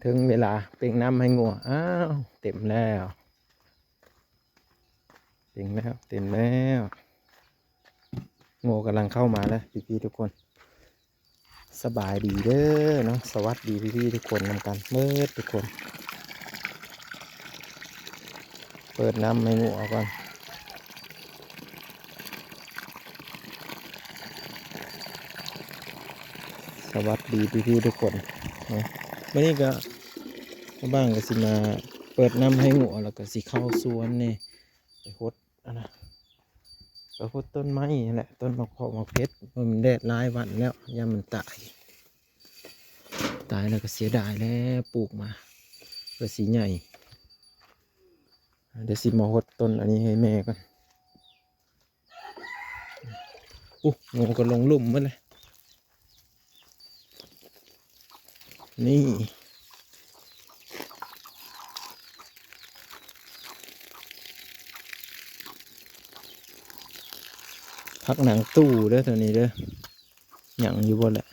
ເຖິງເວລາເປັ່ງນ້ຳໃຫ້ງົວ. ອ້າວ ເຕັມແລ້ວ ເຕັມແລ້ວ ເຕັມແລ້ວ. ງົວກຳລັງເຂົ້າມາແລ້ວ ພີ່ໆ ທຸກຄົນ. ສະບາຍດີເດີເນາະ ສະຫວັດດີພີ່ໆ ທຸກຄົນນຳກັນເໝິດທຸກຄົນ. ເປີດນ້ຳໃຫ້ງົວກ່ອນ. ສະຫວັດດີພີ່ໆ ທຸກຄົນເນາະ. ມື້ນີ້ກໍ ບ່າວບ່າງກໍຊິມາເປີດນ້ຳໃຫ້ງົວ ແລ້ວກໍຊິເຂົ້າສວນນີ້ ໄປຫົດ ອັນນະ ກໍຫົດຕົ້ນໄມ້ຫັ້ນແຫຼະ ຕົ້ນໝາກເຜາະໝາກເຜັດ. ມັນແດດຫຼາຍວັນແລ້ວ ຢ້ານມັນຕາຍ ຕາຍແລ້ວກໍເສຍດາຍແຫຼະ ປູກມາເພື່ອຊິໃຫຍ່. ດຽວຊິມາຫົດຕົ້ນອັນນີ້ໃຫ້ແມ່ກ່ອນ. ອຸ ງູກໍລົງລຸ່ມໝົດແລ້ວ. ນີ້ ຜັກນາງຕູ້ເດີ ຕົວນີ້ເດີ ຍັງຢູ່ບໍ່ແຫຼະ?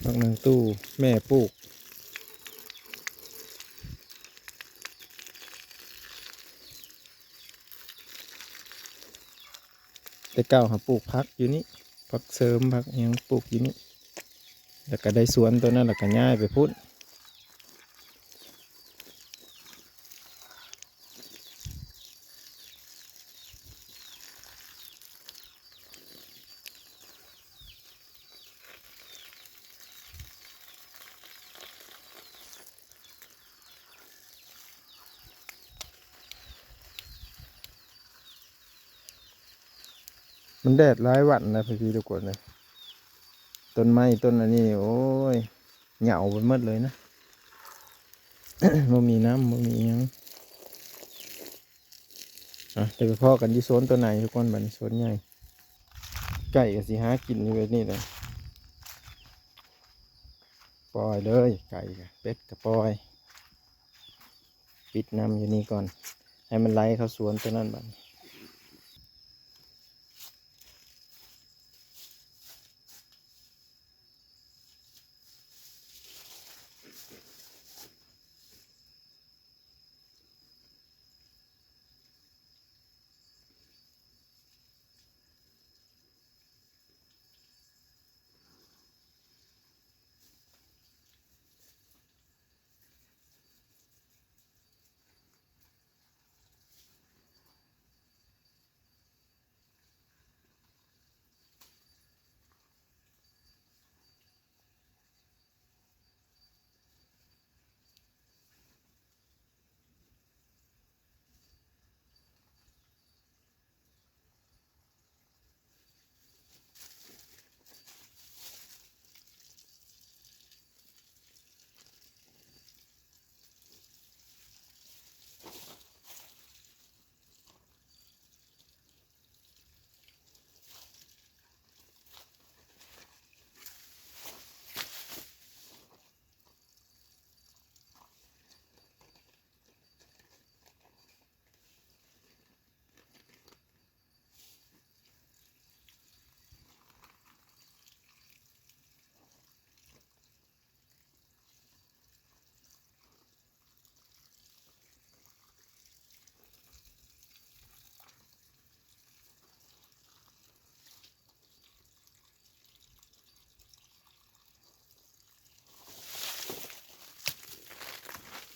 ຜັກນາງຕູ້ແມ່ປູກ ແຕ່ເກົ່າຫາປູກຜັກຢູ່ນີ້ ຜັກເສີມ ຜັກຫຍັງປູກຢູ່ນີ້ ແລ້ວກໍໄດ້ສວນຕົວນັ້ນ ແລ້ວກໍຍ້າຍໄປພຸ້ນ. ມັນແດດຫຼາຍວັນແລ້ວ ພີ່ໆ ທຸກຄົນເອີຍ. ຕົ້ນໄມ້ຕົ້ນອັນນີ້ ໂອ້ຍ ເຫງົາໄປໝົດເລີຍນະ ບໍ່ມີນ້ຳ ບໍ່ມີຫຍັງ. ອ່ະ ດຽວໄປພໍ້ກັນຢູ່ໂຊນຕົວໃນທຸກຄົນ. ບັດນີ້ໂຊນໃຫຍ່ ໄກ່ກໍຊິຫາກິນຢູ່ແບບນີ້ແຫຼະ. ປ່ອຍເລີຍ ໄກ່ກະ ເປັດກະປ່ອຍ ປິດນ້ຳຢູ່ນີ້ກ່ອນ ໃຫ້ມັນໄຫຼເຂົ້າສວນຕົວນັ້ນ. ບັດນີ້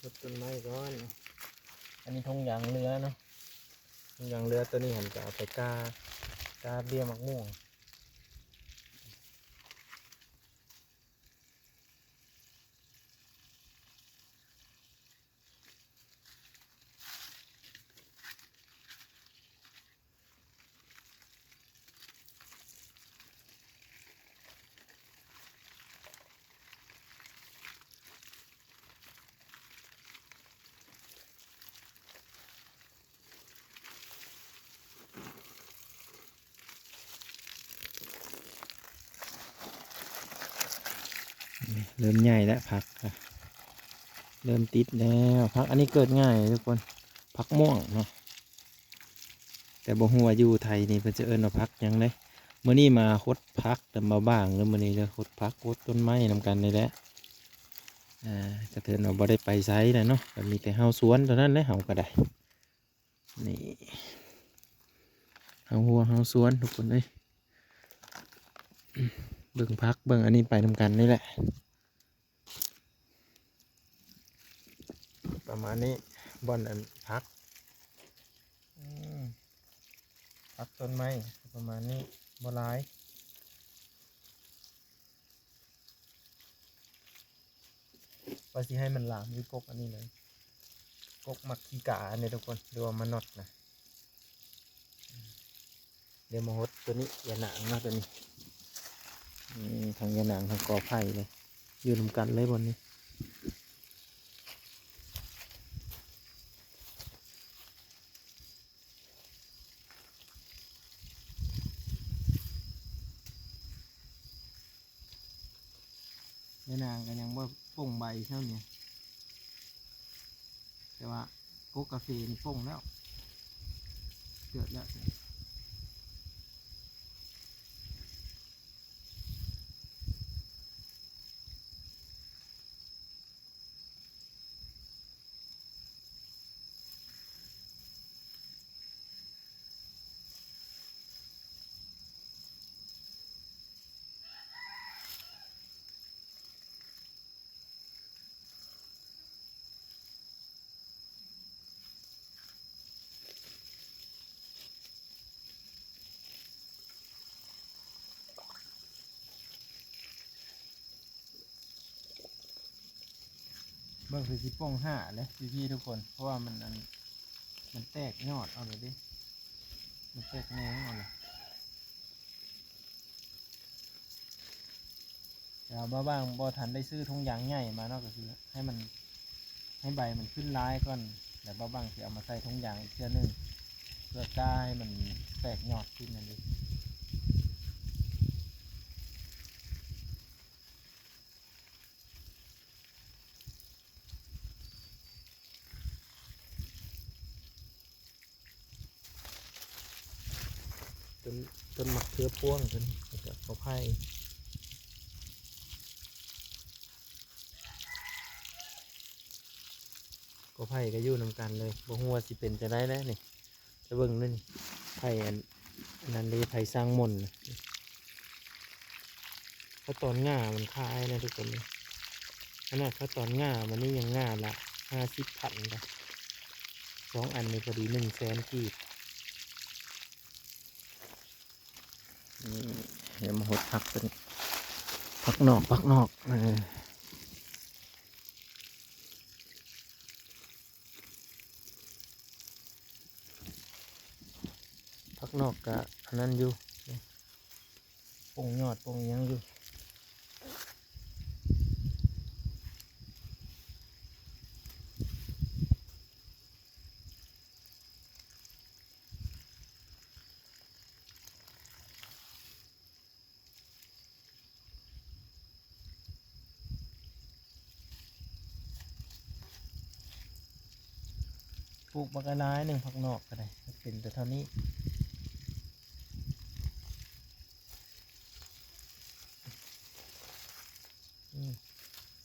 ตัดต้นไม้ก่อน อันนี้ถุงยางเรือเนาะ ถุงยางเรือตัวนี้หันจะเอาไปกา กาเบี้ยมะม่วง เ ເລີ່ມໃຫຍ່ແລ້ວ ຜັກ ເລີ່ມຕິດແລ້ວ. ຜັກອັນນີ້ເກີດງ່າຍທຸກຄົນ ຜັກມ່ວງເນາະ ແຕ່ບໍ່ຮູ້ວ່າຢູ່ໄທນີ້ເພິ່ນຈະເອີ້ນວ່າຜັກຫຍັງເດ້. ມື້ນີ້ມາຫົດຜັກນຳບ່າວບາງເດີ ມື້ນີ້ເດີ ຫົດຜັກຫົດຕົ້ນໄມ້ນຳກັນນີ້ແຫຼະ. ອ່າ ກະເຖິງວ່າບໍ່ໄດ້ໄປໃສແຫຼະເນາະ ກະມີແຕ່ເຮົາສວນເທົ່ານັ້ນແຫຼະ ເຮົາກະໄດ້. ນີ້ ເຮົາຮົ້ວເຮົາສວນທຸກຄົນເອີຍ ເບິ່ງຜັກເບິ່ງອັນນີ້ໄປນຳກັນນີ້ແຫຼະ. ປະມານນີ້ ບ່ອນອັນຜັກ ອືມ ຜັກຕົ້ນໄມ້ປະມານນີ້ ບໍ່ຫຼາຍ. ວ່າຊິໃຫ້ມັນລາມຢູ່ກົກອັນນີ້ເລີຍ ກົກໝາກຂີ້ກາອັນນີ້ທຸກຄົນ ຫຼືວ່າມະນອດນະ. ດຽວມາຫົດໂຕນີ້ ຢານາງເນາະ ໂຕນີ້ ນີ້ທັງຢານາງທັງກໍໄຜ່ເລີຍ ຢູ່ນຳກັນເລີຍບ່ອນນີ້. ຍານາງກະຍັງບໍ່ປົ່ງໃບເທົ່ານີ້ ແຕ່ວ່າກົກກາເຟນີ້ປົ່ງແລ້ວ ເກີດແລ້ວ. ເບິ່ງຄືຊິປົ່ງຫາແຫຼະພີ່ໆທຸກຄົນ ເພາະວ່າມັນອັນ ມັນແຕກຍອດເອົາເລີຍເດ້ ມັນແຕກແໜງເອົາເລີຍ. ແລ້ວບ່າວບາງບໍ່ທັນໄດ້ຊື້ຖົງຢາງໃຫຍ່ມາເນາະ ກະຄືໃຫ້ມັນ ໃຫ້ໃບມັນຂຶ້ນຫຼາຍກ່ອນ ແລ້ວບ່າວບາງຊິເອົາມາໃສ່ຖົງຢາງອີກເທື່ອໜຶ່ງ ເພື່ອກ້າໃຫ້ມັນແຕກຍອດຂຶ້ນນັ້ນເອງ. ຕົ້ນ ຕົ້ນໝາກເຂືອພວງ ຕົ້ນ ແລ້ວກະກໍໄຜ່ ກໍໄຜ່ກະຢູ່ນຳກັນເລີຍ ບໍ່ຮູ້ວ່າຊິເປັນຈັ່ງໃດແຫຼະນີ້. ຈະເບິ່ງເດີນີ້ ໄຜ່ອັນ ອັນນັ້ນເດ້ ໄຜ່ສ້າງມົນນະ. ເຂົາຕອນງ່າມັນຂາຍນະທຸກຄົນເອີຍ ຂະໜາດເຂົາຕອນງ່າມັນນີ້ຍັງງ່າລະຫ້າສິບພັນນະ ສອງອັນນີ້ພໍດີໜຶ່ງແສນກີບ. ນີ້ ດຽວມາຫົດຜັກຕົວນີ້ ຜັກນອກ ຜັກນອກ ເອີ ຜັກນອກກະອັນນັ້ນຢູ່ ປົ່ງຍອດປົ່ງຫຍັງຢູ່. ປູກບັກຫຼາຍໜຶ່ງ ຜັກນອກກະໄດ້ ເປັນແຕ່ເທົ່ານີ້. ອືມ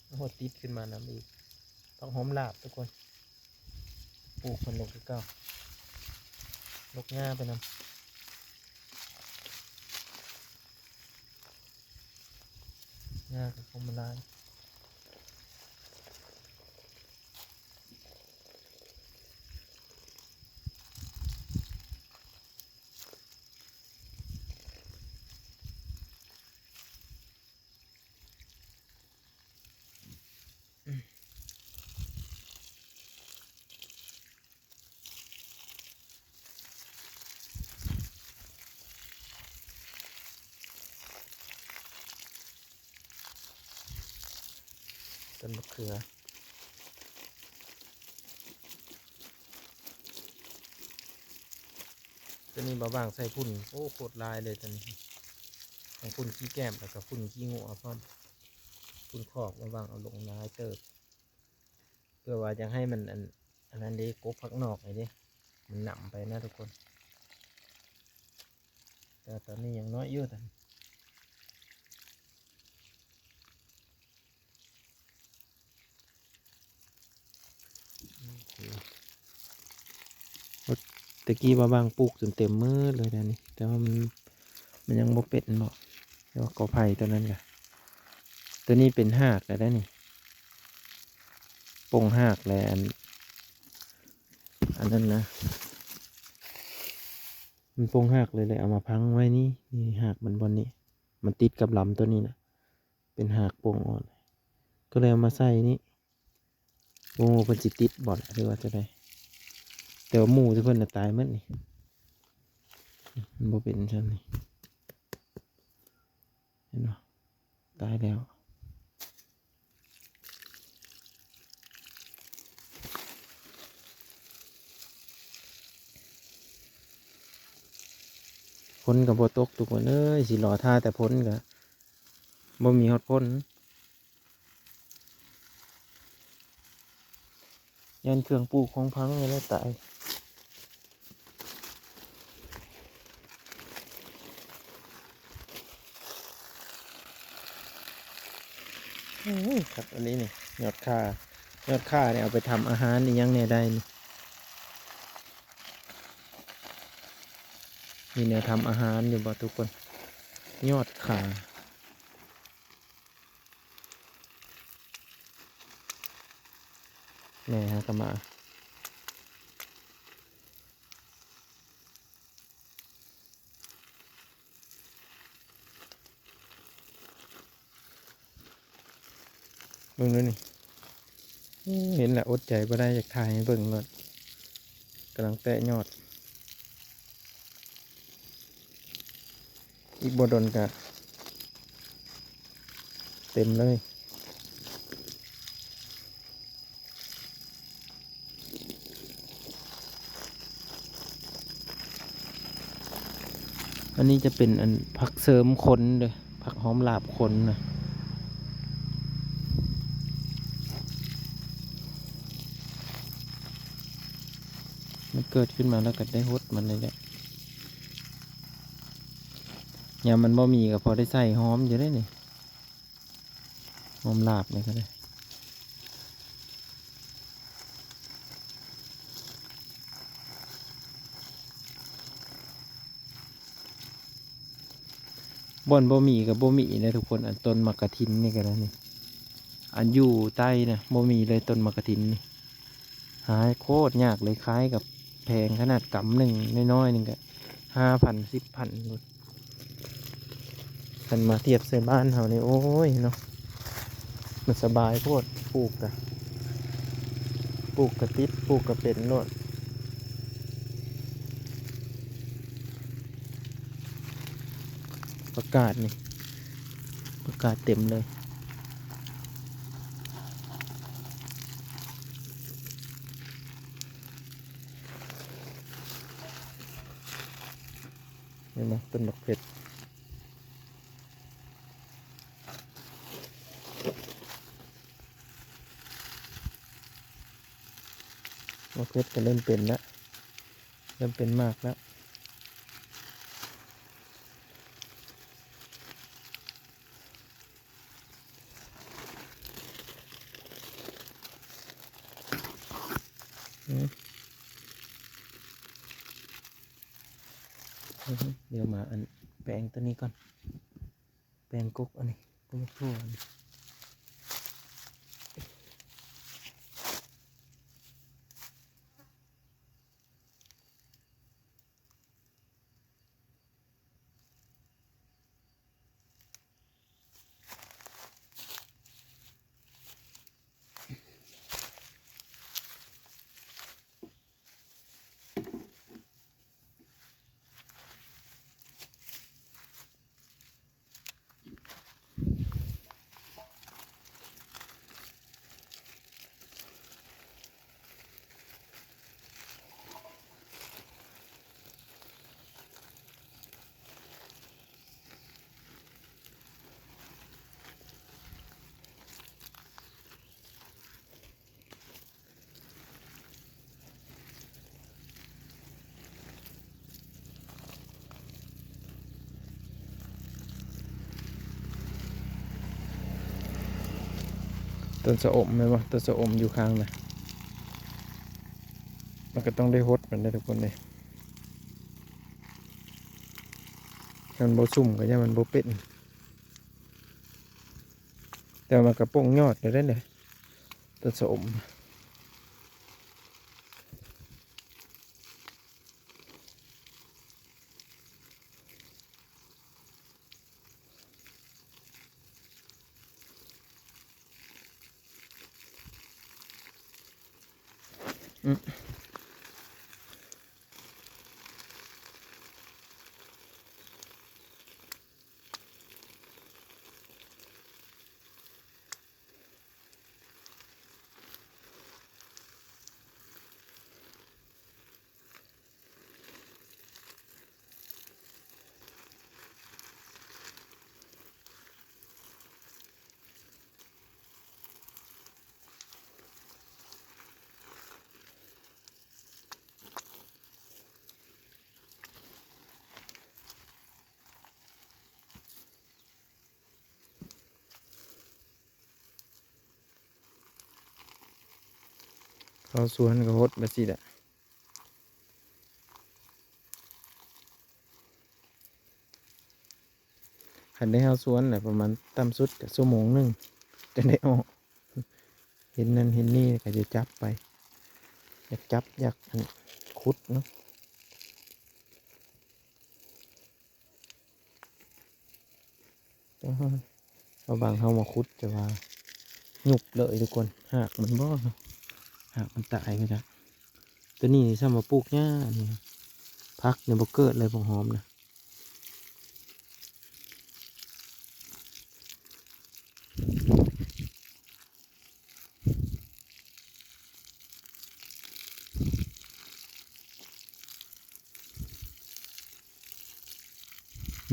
ໂອ້ ຕິດຂຶ້ນມານຳອີກ ຜັກຫອມລາບທຸກຄົນ. ປູກມັນລົງຄືເກົ່າ ລົກຫຍ້າໄປນຳ ຫຍ້າກະຄົງມາຫຼາຍ. ຕົ້ນມະເຂືອ ຕົວນີ້ບ່າວບາງໃສ່ຝຸ່ນ ໂອ້ ໂຄດຫຼາຍເລີຍຕົວນີ້ ທັງຝຸ່ນຂີ້ແກ້ມ ແລ້ວກະຝຸ່ນຂີ້ງົວພ້ອມ. ຂຸດຄອກມາຫວ່າງເອົາລົງຫຼາຍເຕີບ ເພື່ອວ່າຢາກໃຫ້ມັນ ອັນ ອັນນັ້ນເດ້ ກົກຜັກນອກນີ້ເດ້ ມັນໜຳໄປນະທຸກຄົນ. ແຕ່ຕອນນີ້ຍັງນ້ອຍຢູ່ຕອນ ແຕ່ກີ້ວ່າຫວ່າງປູກຈົນເຕັມໝົດເລີຍແນວນີ້ ແຕ່ວ່າມັນ ມັນຍັງບໍ່ເປັນເນາະ ແຕ່ວ່າກໍໄຜ່ຕົວນັ້ນກະ ຕົວນີ້ເປັນຮາກແລ້ວເດ້ນີ້ ປົ່ງຮາກແລ້ວ ອັນ ອັນນັ້ນນະ ມັນປົ່ງຮາກເລີຍ ເລີຍເອົາມາຝັງໄວ້ນີ້ ນີ້ຮາກມັນບ່ອນນີ້ ມັນຕິດກັບລຳຕົວນີ້ນະ ເປັນຮາກປົ່ງອ່ອນ ກໍເລີຍເອົາມາໃສ່ນີ້. ບໍ່ຮູ້ວ່າເພິ່ນຊິຕິດບໍ່ ຫຼືວ່າຈັ່ງໃດ ແຕ່ວ່າໝູ່ເພິ່ນນະຕາຍໝົດນີ້ ມັນບໍ່ເປັນຊັ້ນນີ້ ເຫັນບໍ່ ຕາຍແລ້ວ. ຝົນກໍບໍ່ຕົກທຸກຄົນເອີຍ ຊິລໍຖ້າແຕ່ຝົນກໍບໍ່ມີຮອດຝົນ. ຢ້ານເຄື່ອງປູກຂອງພັງແລ້ວຕາຍ. ໂອ້ຍ ຄັກອີ່ຫຼີນີ້ ຍອດຂ່າ ຍອດຂ່ານີ້ເອົາໄປທຳອາຫານອີ່ຫຍັງແດ່ໄດ້ນີ້ ມີແນວທຳອາຫານຢູ່ບໍ່ທຸກຄົນ ຍອດຂ່າ. ແມ່ຫາກະມາ ເບິ່ງດູນີ້ ເຫັນແລ້ວອົດໃຈບໍ່ໄດ້ ຢາກຖ່າຍໃຫ້ເບິ່ງໂລດ ກຳລັງແຕກຍອດ. ອີກບໍ່ດົນກະເຕັມເລີຍ. ອັນນີ້ຈະເປັນອັນຜັກເສີມຄົນເດີ້ ຜັກຫອມລາບຄົນນະ ມັນເກີດຂຶ້ນມາແລ້ວກໍໄດ້ຫົດມັນນີ້ແຫຼະ. ຍາມມັນບໍ່ມີກໍພໍໄດ້ໃສ່ຫອມຢູ່ເດ້ນີ້ ຫອມລາບນີ້ກໍໄດ້. ບ່ອນບໍ່ມີກໍບໍ່ມີເດ້ທຸກຄົນ ອັນຕົ້ນໝາກກະທິນນີ້ກໍໄດ້ນີ້ ອັນຢູ່ໃຕ້ນະ ບໍ່ມີເລີຍຕົ້ນໝາກກະທິນນີ້ ຫາໂຄດຍາກເລີຍ ຂາຍກໍແພງຂະໜາດ ກຳໜຶ່ງນ້ອຍໆໜຶ່ງກໍຫ້າພັນ ສິບພັນພຸ້ນ. ຄັນມາທຽບໃສ່ບ້ານເຮົານີ້ ໂອ້ຍເນາະ ມັນສະບາຍໂພດ ປູກກະ ປູກກະຕິດ ປູກກະເປັນໂລດ. ຜັກກາດນີ້ ຜັກກາດເຕັມເລີຍ. ເຫັນບໍ່ ຕົ້ນບັກເຜັດ ບັກເຜັດກໍເລີ່ມເປັນແລ້ວ ເລີ່ມເປັນໝາກແລ້ວ. ອືມ ອືມ ດຽວມາອັນແປງຕົວນີ້ກ່ອນ ແປງກົກອັນນີ້ ກົກຖົ່ວອັນນີ້. ອື ຕົ້ນຊະອົມແມ່ນບໍ່? ຕົ້ນຊະອົມຢູ່ຂ້າງນະ ມັນກໍຕ້ອງໄດ້ຫົດມັນເດ້ທຸກຄົນເດ້. ຄັນບໍ່ຊຸ່ມກໍຢ້ານມັນບໍ່ເປັນ ແຕ່ວ່າມັນກໍປົ່ງຍອດແລ້ວເດ້ ຕົ້ນຊະອົມ. ເຂົ້າສວນກໍຫົດແບບຊີ້ແຫຼະ. ຄັນໄດ້ເຮົາສວນແຫຼະ ປະມານຕ່ຳສຸດກໍຊົ່ວໂມງໜຶ່ງ ຈັ່ງໄດ້ອອກ. ເຫັນນັ້ນເຫັນນີ້ກໍຈະຈັບໄປ ຢາກຈັບ ຢາກ ອັນ ຂຸດເນາະ. ເອົາບາງເຮົາມາຂຸດ ແຕ່ວ່າຍຸບເລີຍທຸກຄົນ ຮາກມັນບໍ່ ຮາກມັນຕາຍໄປຈັກ. ຕົວນີ້ຊ້ຳວ່າປູກຍາກນີ້ ຜັກນີ້ບໍ່ເກີດເລີຍ ຜັກຫອມນະ.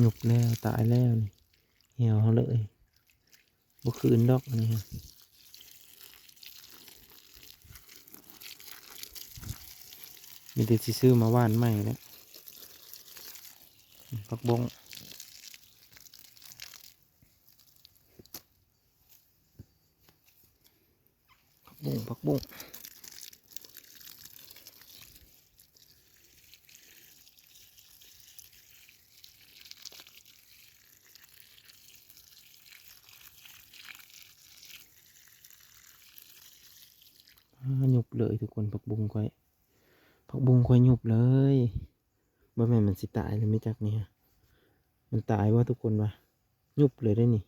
ຍຸບແລ້ວ ຕາຍແລ້ວນີ້ ຫ່ຽວເຮົາເລີຍ ບໍ່ຄືນດອກອັນນີ້ ມີແຕ່ຊິຊື້ມາຫວ່ານໃໝ່ແຫຼະ ຜັກບົ້ງ. ຜັກບຸ້ງ ຜັກບຸ້ງ ອາ ຍຸບເລີຍທຸກຄົນ ຜັກບຸ້ງຂ້ອຍ ຜັກບຸ້ງຂ້ອຍຍຸບເລີຍ. ບໍ່ແມ່ນມັນຊິຕາຍແລ້ວແມ່ນຈັກນີ້ ມັນຕາຍບໍ່ທຸກຄົນວ່າ ຍຸບເລີຍເດ້ນີ້.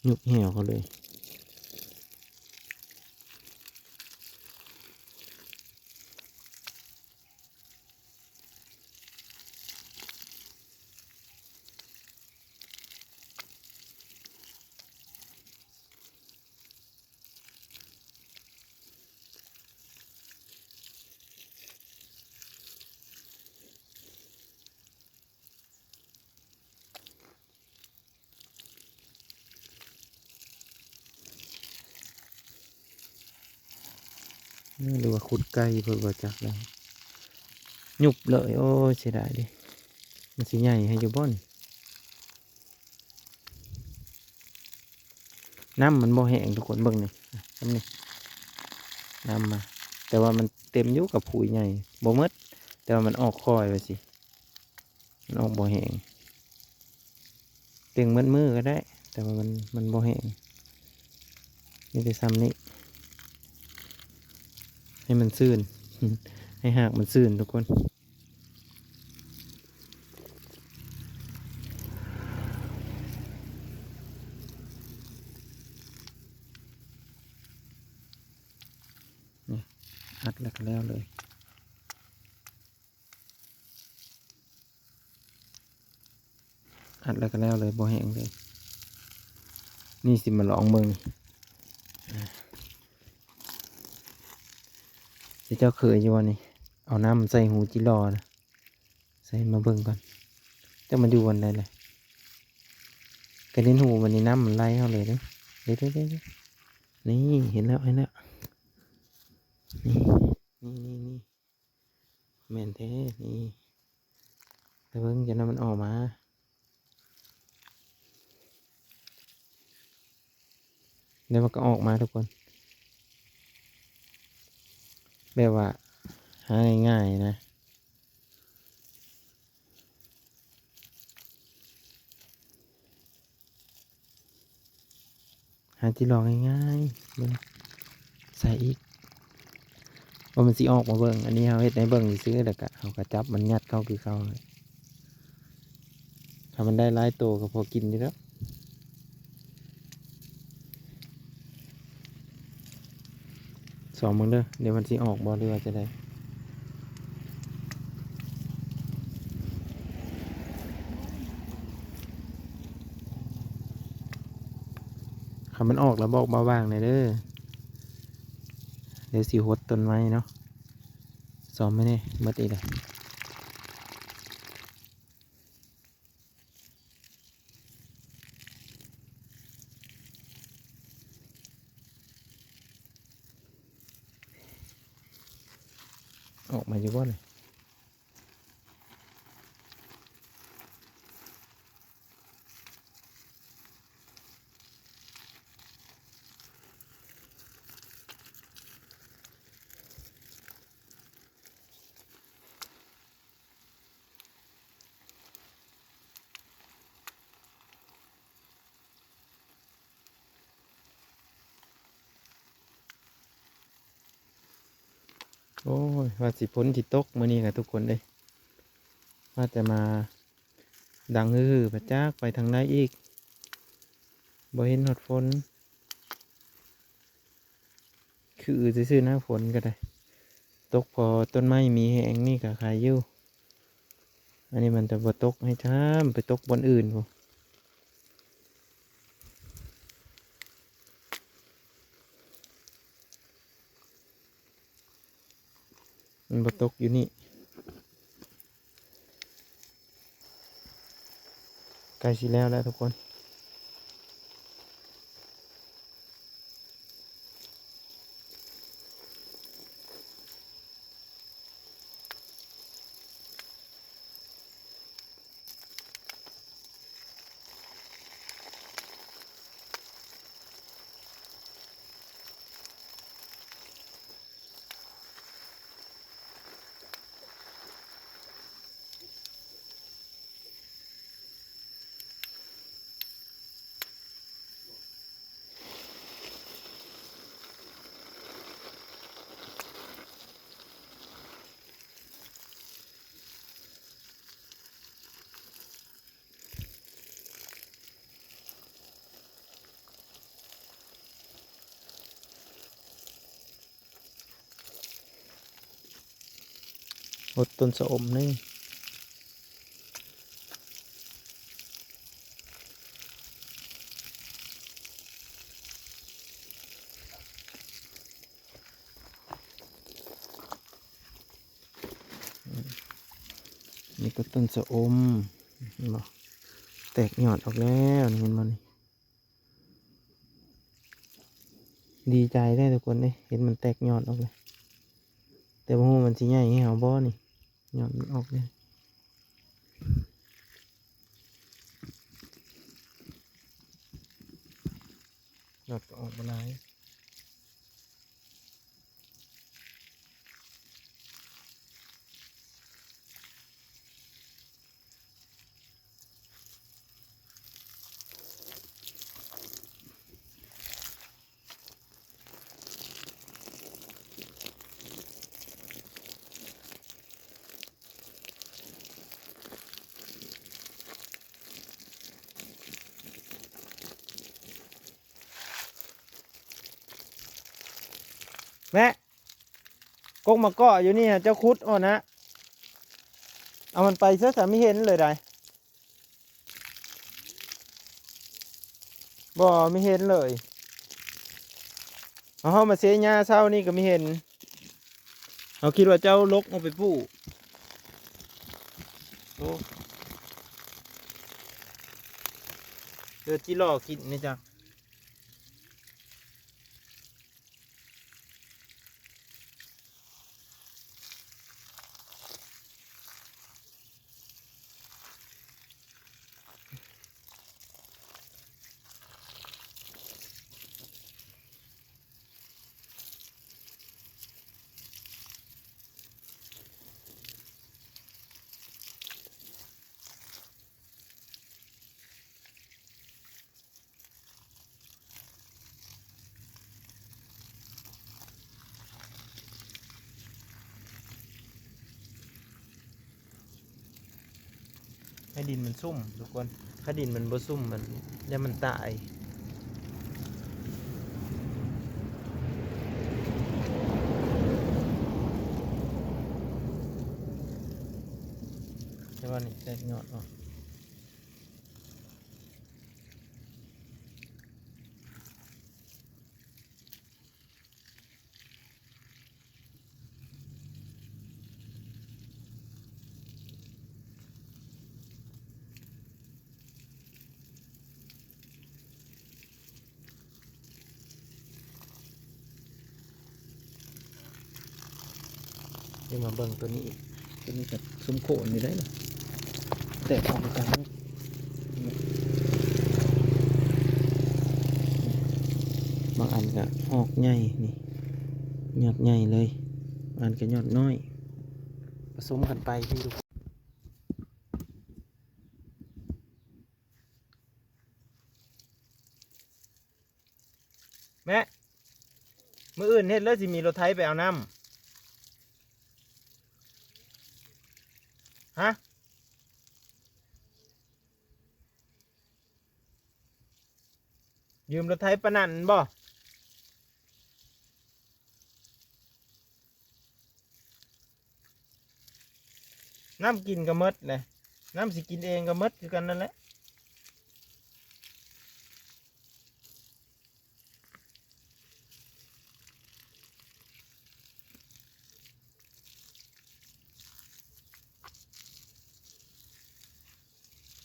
ຍຸບແຫ້ວເຂົາເລີຍ. ເອີ ຫຼືວ່າຂຸດໄກເພິ່ນບໍ່ຈັກແລ້ວ ຍຸບເລີຍ. ໂອ້ຍ ເສຍດາຍເດ້ ມັນຊິໃຫຍ່ໃຫ້ຢູ່ບໍ່ນີ້ ນ້ຳມັນບໍ່ແຫ້ງທຸກຄົນ ເບິ່ງນີ້ ນ້ຳນີ້ ນ້ຳມາ ແຕ່ວ່າມັນເຕັມຢູ່ ກະຜຸຍໃຫຍ່ ບໍ່ໝົດ ແຕ່ວ່າມັນອອກຄ່ອຍວ່າຊີ້. ມັນອອກບໍ່ແຫ້ງ ເຕັງໝົດມື້ກໍໄດ້ ແຕ່ວ່າມັນ ມັນບໍ່ແຫ້ງ ມີແຕ່ຊ່ຳນີ້ ໃຫ້ມັນຊື່ນ ໃຫ້ຮາກມັນຊື່ນທຸກຄົນ. ນີ້ ອັດແລ້ວກໍແລ້ວເລີຍ. ອັດແລ້ວກໍແລ້ວເລີຍ ບໍ່ແຫ້ງເລີຍ. ນີ້ຊິມາລອງເບິ່ງ ຊິເຈົ້າເຄີຍຢູ່ບໍ່ນີ້ ເອົານ້ຳໃສ່ຫູຈິລໍນະ ໃສ່ມາເບິ່ງກ່ອນ ຈັກມັນຢູ່ບ່ອນໃດລະ. ກະດິນຫູມັນນີ້ ນ້ຳມັນໄຫຼເຂົ້າເລີຍເດ້ ເດ້ໆໆ ນີ້ ເຫັນແລ້ວ ເຫັນແລ້ວ ນີ້ ນີ້ ນີ້ ນີ້. ແມ່ນແທ້ນີ້ ໄປເບິ່ງ ຈັ່ງນັ້ນມັນອອກມາ. ແລ້ວມັນກໍອອກມາທຸກຄົນ ແບບວ່າຫາງ່າຍໆນະ. ຫາທີ່ລອກງ່າຍໆ ເບິ່ງ ໃສ່ອີກ ວ່າມັນຊິອອກບໍ່ເບິ່ງ. ອັນນີ້ເຮົາເຮັດໃຫ້ເບິ່ງຊື່ໆ ແລ້ວກະເຮົາກະຈັບມັນຍັດເຂົ້າຄືເກົ່າ. ຖ້າມັນໄດ້ຫຼາຍໂຕກໍພໍກິນຢູ່ແລ້ວ. ຊອມເບິ່ງເດີ ດຽວມັນຊິອອກບໍ່ ຫຼືວ່າຈັ່ງໃດ. ຄັນມັນອອກແລ້ວບອກບ່າວຫວ່າງແດ່ເດີ ດຽວຊິຫົດຕົ້ນໄມ້ເນາະ. ຊອມໃຫ້ແດ່ ໝົດອີກແລ້ວ. ອອກມາຢູ່ບໍ່ນີ້? ໂອ້ຍ ວ່າຊິຝົນຊິຕົກມື້ນີ້ກະທຸກຄົນເອີຍ ວ່າຈະມາດັງຮືໆ ປະຈັກໄປທາງໃດອີກ ບໍ່ເຫັນຮອດຝົນ. ຄືຊື່ໆນະ ຝົນກໍໄດ້ຕົກພໍຕົ້ນໄມ້ມີແຮງນີ້ກໍໄຄຢູ່. ອັນນີ້ມັນຈະບໍ່ຕົກໃຫ້ຊ້ຳ ໄປຕົກບ່ອນອື່ນພຸ້ນ. ມັນບໍ່ຕົກຢູ່ນີ້. ໃກ້ຊິແລ້ວແລ້ວທຸກຄົນ. ຫົດຕົ້ນຊະອົມນີ້. ນີ້ກໍຕົ້ນຊະອົມ ເຫັນບໍ່? ແຕກຍອດອອກແລ້ວ ນີ້ເຫັນບໍ່ນີ້? ດີໃຈເດ້ທຸກຄົນເດ້ ເຫັນມັນແຕກຍອດອອກແລ້ວ ແຕ່ບໍ່ຮູ້ມັນຊິໃຫຍ່ໃຫ້ເຮົາບໍ່ນີ້ ຍອດມັນອອກເດ້. ຍອດກໍອອກບໍ່ຫຼາຍ. ແມ່ ກົກໝາກເກາະຢູ່ນີ້ ເຈົ້າຂຸດເອົານະ ເອົາມັນໄປຊະ ສະ ມີເຫັນເລີຍໃດ. ບໍ່ມີເຫັນເລີຍ. ເຮົາມາເຊຍາເຊົ້ານີ້ກໍມີເຫັນ. ເຮົາຄິດວ່າເຈົ້າຫຼົກອອກໄປປູກ. ໂອ້ ເກີດຈິລໍກິນນີ້ຈ້ະ. ເ ໃຫ້ດິນມັນຊຸ່ມທຸກຄົນ ຖ້າດິນມັນບໍ່ຊຸ່ມ ມັນ ຢ້ານມັນຕາຍ. ແຕ່ວ່ານີ້ແຕກຍອດເນາະ. ດຽວມາເບິ່ງຕົວນີ້ອີກ ຕົວນີ້ກໍຊຸ່ມໂຄນຢູ່ໄດ໋ນະ ແຕກອອກຄືກັນເນາະ. ບາງອັນກໍຮອກໃຫຍ່ນີ້ ຍອດໃຫຍ່ເລີຍ ບາງອັນກໍຍອດນ້ອຍ ປະສົມກັນໄປ. ແມ່ ມື້ອື່ນເຮັດແລ້ວ ຊິມີລົດໄຖໄປເອົານ້ຳ ຮະ? ຢືມລົດໄຖປານນັ້ນບໍ? ນ້ຳກິນກໍໝົດແຫຼະ ນ້ຳຊິກິນເອງກໍໝົດຄືກັນນັ້ນແຫຼະ.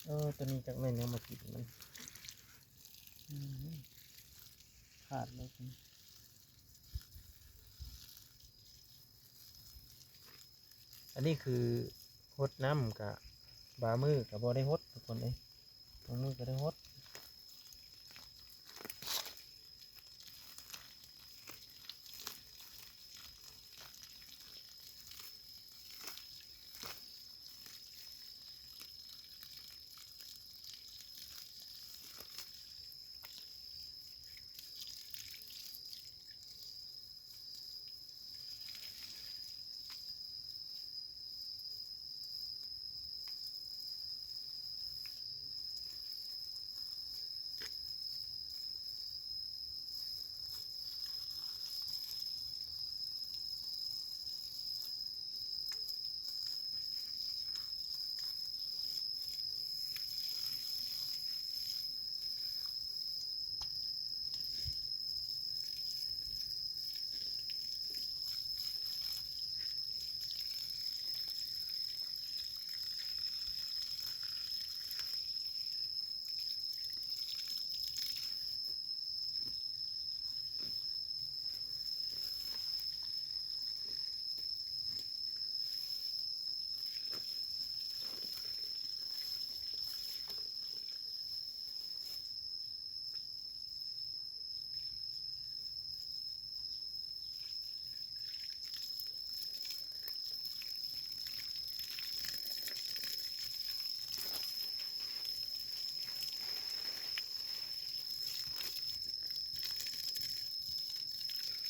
ເອີ ຕົວນີ້ຈັກແມ່ນຫຍັງມາກິນມັນ ອືມ ຂາດແລ້ວ. ອັນນີ້ຄືຫົດນ້ຳກະ ບາງມື້ກະບໍ່ໄດ້ຫົດທຸກຄົນເອີຍ ບາງມື້ກະໄດ້ຫົດ.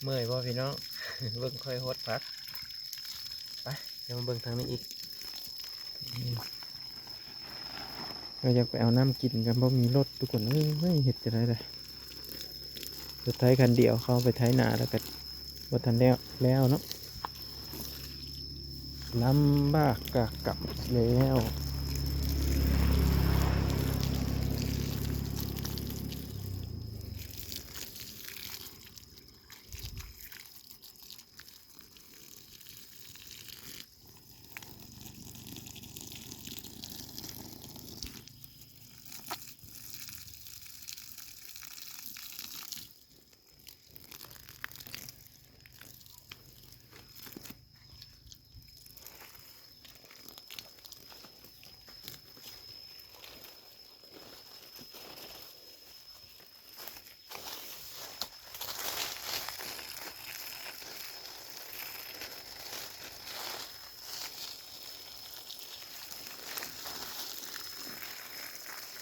ເມື່ອຍບໍ່ພີ່ນ້ອງ? ເບິ່ງຂ້ອຍຫົດຜັກ. ໄປ ດຽວມາເບິ່ງທາງນີ້ອີກ. ເຮົາຢາກໄປເອົານ້ຳກິນກໍບໍ່ມີລົດທຸກຄົນເອີຍ ເຮັດຈັ່ງໃດລະ? ລົດໄຖຄັນດຽວ ເຂົ້າໄປໄຖນາແລ້ວກໍບໍ່ທັນແລ້ວ ແລ້ວເນາະ ລຳບາກກາກຳແລ້ວ.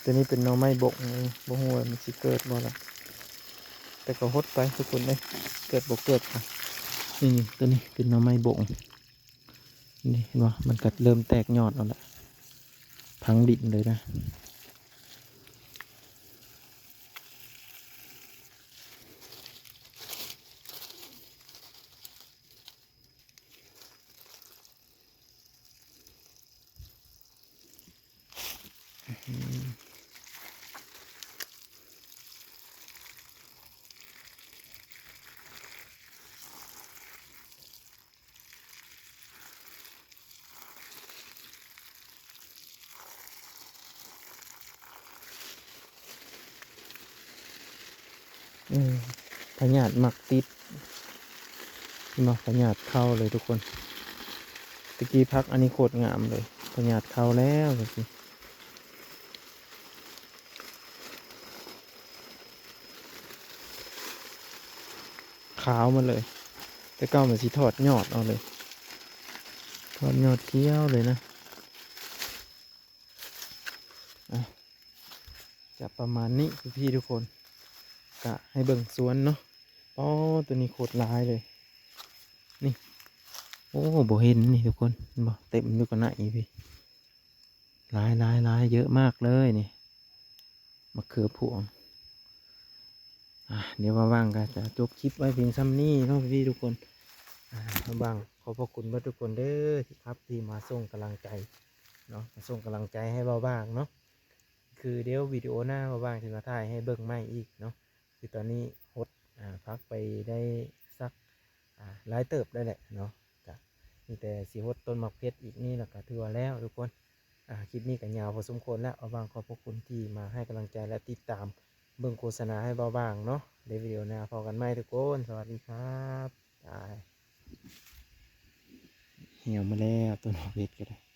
ຕົວນີ້ເປັນໜໍ່ໄມ້ບົກ ບໍ່ຮູ້ວ່າມັນຊິເກີດບໍ່ລະ ແຕ່ກໍຫົດໄປທຸກຄົນເອີຍ ເກີດບໍ່ເກີດກະ ນີ້ໆ ຕົວນີ້ເປັນໜໍ່ໄມ້ບົກ. ນີ້ເຫັນບໍ່? ມັນກໍເລີ່ມແຕກຍອດແລ້ວແຫຼະ. ພັງດິນເລີຍນະ. ເອີ ພະຍາດມັກຕິດ ເຫັນບໍ່? ພະຍາດເຂົ້າເລີຍທຸກຄົນ. ຕະກີ້ຜັກອັນນີ້ໂຄດງາມເລີຍ ພະຍາດເຂົ້າແລ້ວ ຂາວໝົດເລີຍ. ແຕ່ເກົ່າມັນຊິຖອດຍອດເອົາເລີຍ ຖອດຍອດຂຽວເລີຍນະ. ອ່ະ ຈະປະມານນີ້ພີ່ໆທຸກຄົນ ກະໃຫ້ເບິ່ງສວນເນາະ. ອໍ ໂຕນີ້ໂຄດຫຼາຍເລີຍ ນີ້ ໂອ້ ບໍ່ເຫັນນີ້ທຸກຄົນ ເຫັນບໍ່? ເຕັມຢູ່ກະໄນພີ້ ຫຼາຍໆໆ ເຍອະມາກເລີຍນີ້ ມະເຂືອພວງ. ອ່ະ ດຽວບ່າວບ່າງກະຈະຈົບຄລິບໄວ້ພຽງຊ່ຳນີ້ເນາະພີ່ໆທຸກຄົນ. ອ່າ ບ່າວບ່າງຂອບພະຄຸນເບິດທຸກຄົນເດີ ທີ່ຄັບທີ່ມາສົ່ງກຳລັງໃຈເນາະ ມາສົ່ງກຳລັງໃຈໃຫ້ບ່າວບ່າງເນາະ. ຄືດຽວວິດີໂອໜ້າບ່າວບ່າງຊິມາຖ່າຍໃຫ້ເບິ່ງໃໝ່ອີກເນາະ. ຄືຕອນນີ້ຫົດ ອ່າ ຜັກໄປໄດ້ສັກ ອ່າ ຫຼາຍເຕີບແລ້ວແຫຼະເນາະ. ກະມີແຕ່ຊິຫົດຕົ້ນໝາກເພັດອີກນີ້ ແລ້ວກະຖືວ່າແລ້ວທຸກຄົນ. ອ່າ ຄລິບນີ້ກະຍາວພໍສົມຄວນແລ້ວ. ບ່າວບ່າງຂອບພະຄຸນທີ່ມາໃຫ້ກຳລັງໃຈ ແລະ ຕິດຕາມເບິ່ງໂຄສະນາໃຫ້ບ່າວບ່າງເນາະ. ໃນວິດີໂອໜ້າພໍ້ກັນໃໝ່ທຸກຄົນ. ສະຫວັດດີຄັບ. ບາຍ. ຫ່ຽວມາແລ້ວ ຕົ້ນໝາກເພັດກະໄດ້.